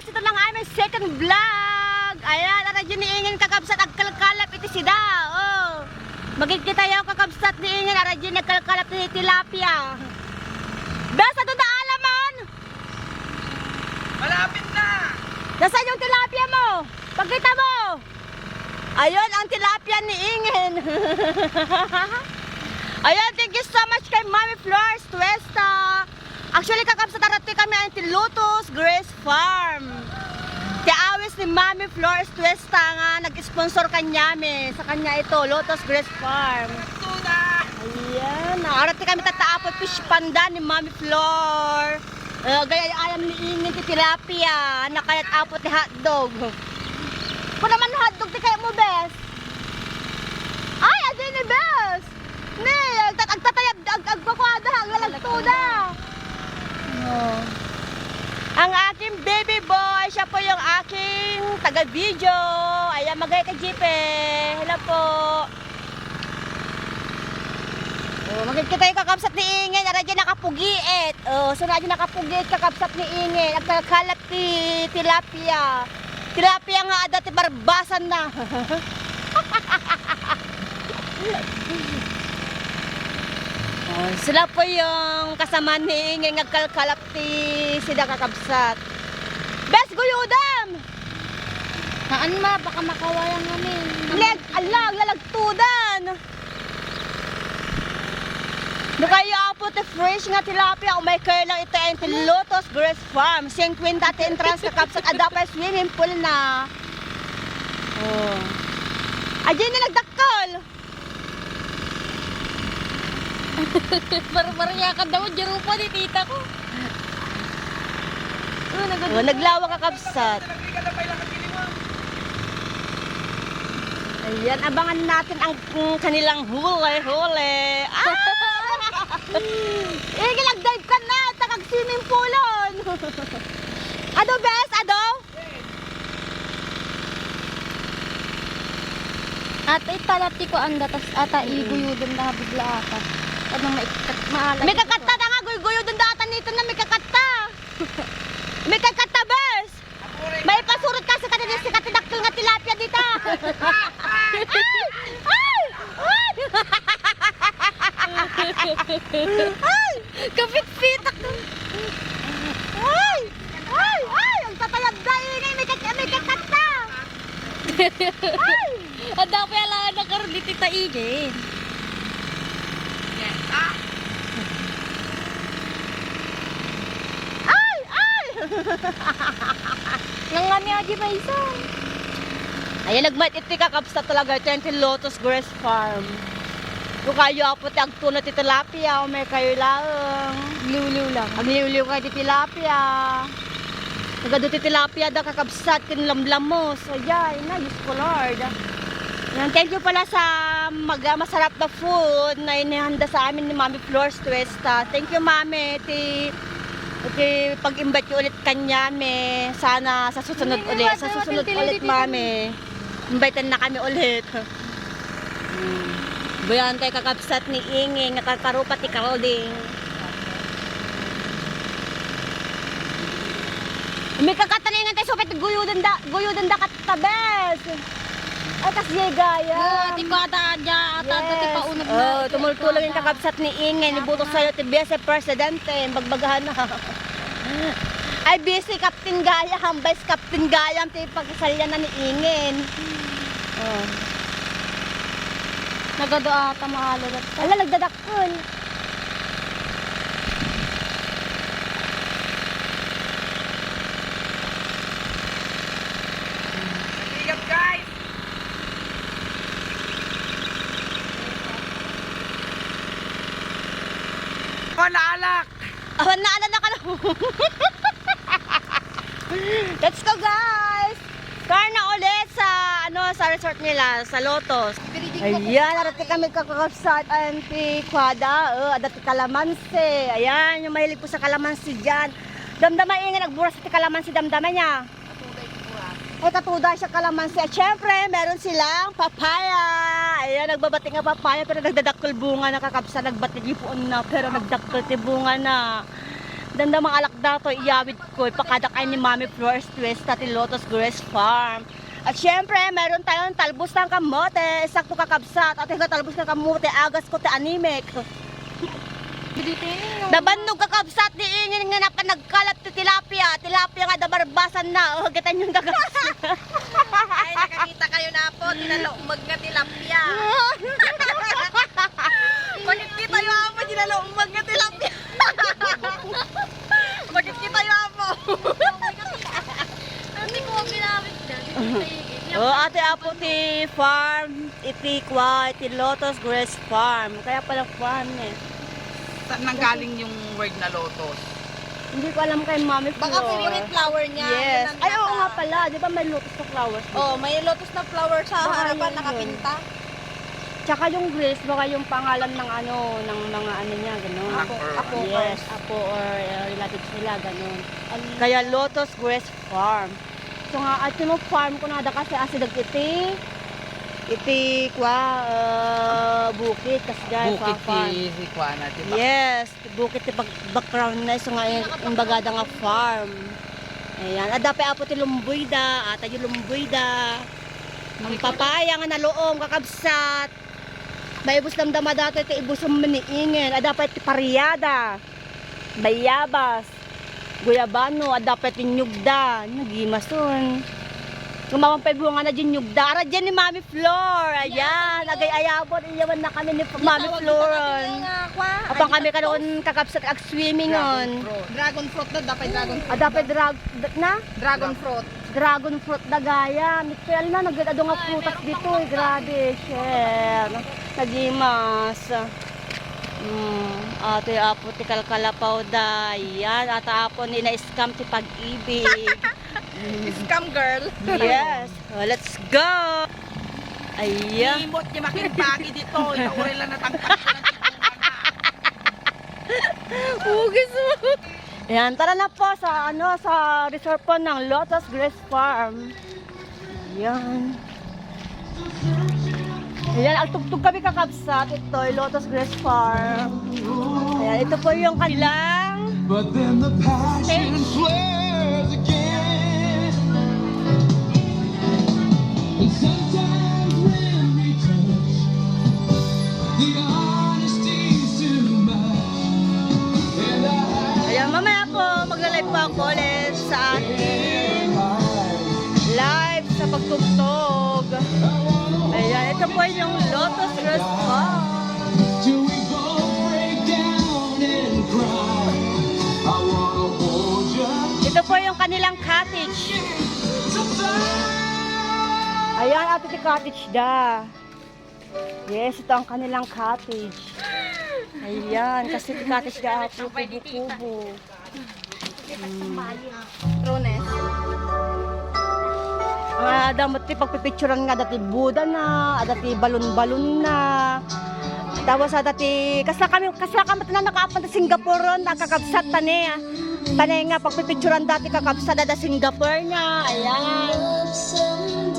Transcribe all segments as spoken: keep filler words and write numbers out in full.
Ito na nga aming second vlog. Ayan, ara dyan ni Ingen kakabsat, agkalkalap iti sida. Oh. Makikitayo kakabsat ni Ingen, ara dyan agkalkalap ti tilapia. Bes, adu na alaman? Malapit na! Nasaan yung tilapia mo? Pakita mo! Ayun, ang tilapia ni Ingen. Ayan, thank you so much kay Mami Flores Tuesta. Actually, kakabsat, ara ti kami ay ti Lotus Grace Farm. Ti awis ni Mami Flores Tuesta nga nag-sponsor kanyami. Sa kanya ito, Lotus Grace Farm. Ayan, ara ti kami tatta apo fish panda ni Mami Flor. Eh, gayam ni Ingen ti tilapia, nakayat apo ti hotdog. Kung naman hotdog ti kayat mo, bes. Ay, adi ni bes. Ni, agtat-, agtatayab, ag-, agpakuada, aglalagtuda. Oh. Ang aking baby boy, siya po yung aking taga-video. Ayan, magay ka, Jipe. Hello po. Oh, makikita yung kakabsat ni Ingen, ara dyan nakapugiit. Oh, so na dyan nakapugiit, kakabsat ni Ingen. Agkalkalap ti tilapia. Tilapia nga adda ti barbasan na. Oh, sila po yung kasama ni Ingen, agkalkalap ti sida kakabsat. Bes, guyudam! Haan ma, baka makawayang kami. Leg, ala, aglalagtudan. No kayo apo ti fresh nga tilapia, umay kayo lang ito, enti Lotus Grace Farm. Singkwenta ti entrance kakabsat, adda pay swimming pool na. Oh. Ayan na nagdakkel. Barbaryakan daw, Jerupa, ni tita ko. Oh, nagad- Oh, naglawa kakabsat. Ayan, abangan natin ang, mm, kanilang huli-huli. Ah! Eh, nag-dive ka na, takag swimming poolon. Ado, bes, ado? Ata ita dati ko anda, tas ata Mm. iguyudan da nga bigla ata. Ano, maikat-, maalat May ito. Kakatta na nga, guyguyo dun datan nito na may kakatta. May kakatta, bes. May pasurot ka sa kanila, sa katidakkel nga tilapia dita. Ay! Ay! Ay! Ay! Kapit-pitak. Ay! Ay! Ay! Ang tatayab da, ingay, may kat-, may kakatta. Ay! Ang dami alangan na karon diti taigin. Ay! Ay! Nangani agi maysa. Ayan, nagmait iti kakabsat talaga. Iti Lotus Grace Farm. Kung kayo, apo, ti agtuna ti tilapia, umay kayo laeng. Liwliw lang. Agliwliw kayo ti tilapia. Nagadu ti tilapia da kakabsat ken lamlamos. Ayay, na, Diyos ko, Lord. Yan, thank you pala sa mag-, masarap na food na inihanda sa amin ni Mami Flores Tuesta. Thank you, Mami, ti, ti pag-invite niyo ulit kanyami. Sana sa susunod Hindi, ulit, hindi, sa susunod hindi, ulit, hindi, Mami. Invite na kami ulit. Hmm. Buyan kay kakabsat ni Inge nga kakarupa ti kalding. May kakataningan tayo, supit guyudan da, guyudan da katabes. Ay, kas jay gaya. Oo, ati ko ata, adya, ata, ati Yes. paunod na Oh, iti tumultulo yung kuwada. kakabsat ni Inge, ni Buto Sayo, ti Vice Presidente, bagbagahan na. Ay, busy Captain Gayam, Vice Captain Gayam, ti pagsalyanan ni Ingen. Oh. Nagadu ata maalo dat. Ala, nagdadakkel. Nagigap, guys! Panaalak! Awan na, ala na ka na. Let's go, guys! Karna ulit sa, ano, sa resort nila, sa Lotus. Ayan, arati kami kakabsat, ayan ti kuwada, oh, adda ti kalamansi. Ayan, yung mahilig po sa kalamansi dyan. Damdama, Ingen, nagburas ti kalamansi, damdama niya. Ay, katuda siya kalamansi. At syempre, meron silang papaya. Ayan, nagbabati nga papaya, pero nagdadakkel bunga na, kakabsat, nagbati di puon na, pero nagdakkel ti bunga na. Dandamang alak datoy, iyawid ko, ipakadak ay ni Mami Flores Twista ti Lotus Grace Farm. At syempre, meron tayong talbos ng kamote. Sakto, kakabsat. At yung talbos ng kamote, agas ko ti animek. Dabannog, kakabsat, di ingin nga napanagkalap ti tilapia. Tilapia nga dabarbasan na. O, kita yung kakabsat. Ay, nakakita kayo na po. Tinalo, magka tilapia. Bakit kita yung apa, tinalo, magka tilapia? Bakit kita yung apa? Ate ko, ang ginamit dyan. Oh, ate, apo ti farm, iti kwa, iti Lotus Grace Farm. Kaya pala farm eh. Saan nanggaling yung word na lotus? Hindi ko alam kay Mami Flor. Baka favorite flower niya. Yes. Ay, oo nga pala. Di ba may lotus na flowers dito? Oh, may lotus na flower sa harapan, nakapinta. Tsaka yung Grace, baka yung pangalan ng ano, ng mga ano niya, gano'n. Apo, apo, yes, apo or uh, relatives nila, gano'n. Kaya Lotus Grace Farm. So nga, at yung farm ko na da kasi asi dagiti, iti kwa, uh, bukit, kasi dyan, bukit farm. Ti, ti kwa na, ti bak- Yes, ti bukit ti bak-, background na, so nga, yung bagada nga farm. Ayan, adda pay apo ti lumboy da, ata yung lumboy da. Ang papaya nga naluom, kakabsat. Maibus damdama dati ti ibusem ni ingen. Adda pay ti pariada, bayabas, guyabano, adda pay ti nyugda. Nagimason. Gumawan pay bunga na din nyugda. Ara din ni Mami Flor. Ayan, agay-ayabon. Iyawan na kami ni Mami Flor. Apang kami karon, kakabsat, ag-swimming on. Dragon fruit na, dapat dragon fruit. Adda pay drag-, na? Dragon fruit. Dragon fruit da gayam. Ito, alam na, nagdadado nga prutas dito, eh. Grabe, share. Nagimas. Mm, ate, apo, ti kalkalapaw da. Yan, ata, apo, ni na-scam ti pag-ibig. Scam girl. Yes. Oh, let's go. Ayan. Imot ni makimpagi dito. Ito, uri lang natangkad ko ng tipungan na. Ugis mo. Ayan, tara na po sa, ano, sa resort po ng Lotus Grace Farm. Ayan. Ayan, agtugtog kami, kakabsat. Ito ay Lotus Grace Farm. Ayan, ito po yung kanilang But then the passion flares again. And sometimes when we touch, the honesty's too much. And I Ayan, mamaya po, magla-live po ako ulit sa aking live sa pagtugtog. Ayan, ito po yung Lotus Response. Till we both break down and cry. I wanna hold you. Ito po yung kanilang cottage. Ayan, ato ti cottage da. Yes, ito ang kanilang cottage. Ayan, kasi ti cottage da ato, kubo-kubo. Trunes. Ah, damot ti pagpipicturan nga, adda ti Buddha na, adda ti balon-balon na. Tapos adda ti, kasla kami, kasla kami tanan nakaapan ti Singapore ron, nakakabsat tani, ah. Tani nga pagpipicturan dati kakabsat, adda Singapore na. Ayan.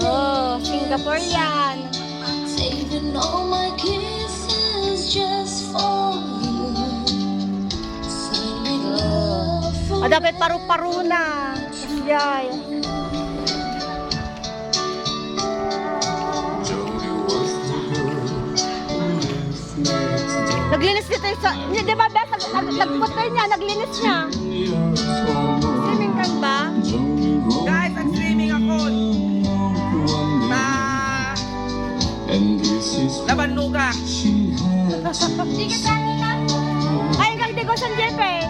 Oh, Singaporean. Saving all my kisses just for you. Sending love for Adda pay paru-paru na. Yay. Naglinis dito sa, di ba, Beth? Nag-, nag-, nagputol niya, naglinis niya. Swimming ka ba? Guys, ang swimming ako. Ba? Laban luga. Ay, kag di ko sa Jeff eh.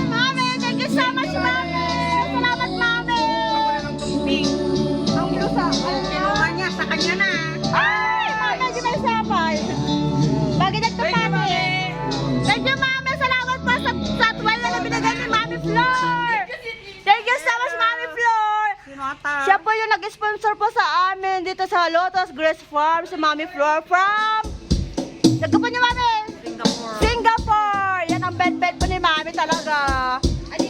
Mami, thank you so much, Mami. Salamat, Mami. Ang pusa, ang kinuha niya, sa kanya na. Ay, Mami, di may sapay. Bagay na ito, Mami. Thank you, Mami. Salamat po sa, sa tuwalya na binigay ni Mami Flor. Thank you so much, Mami Flor. Siya po yung nag-sponsor po sa amin dito sa Lotus Grace Farm, si Mami Flor from, saan ka po niya, Mami? Singapore. Singapore. Yan ang bait-bait po ni Mami talaga.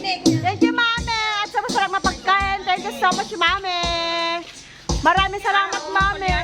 Thank you, Mami. At sa masarap mapagkain. Thank you so much, Mami. Maraming salamat, Mami.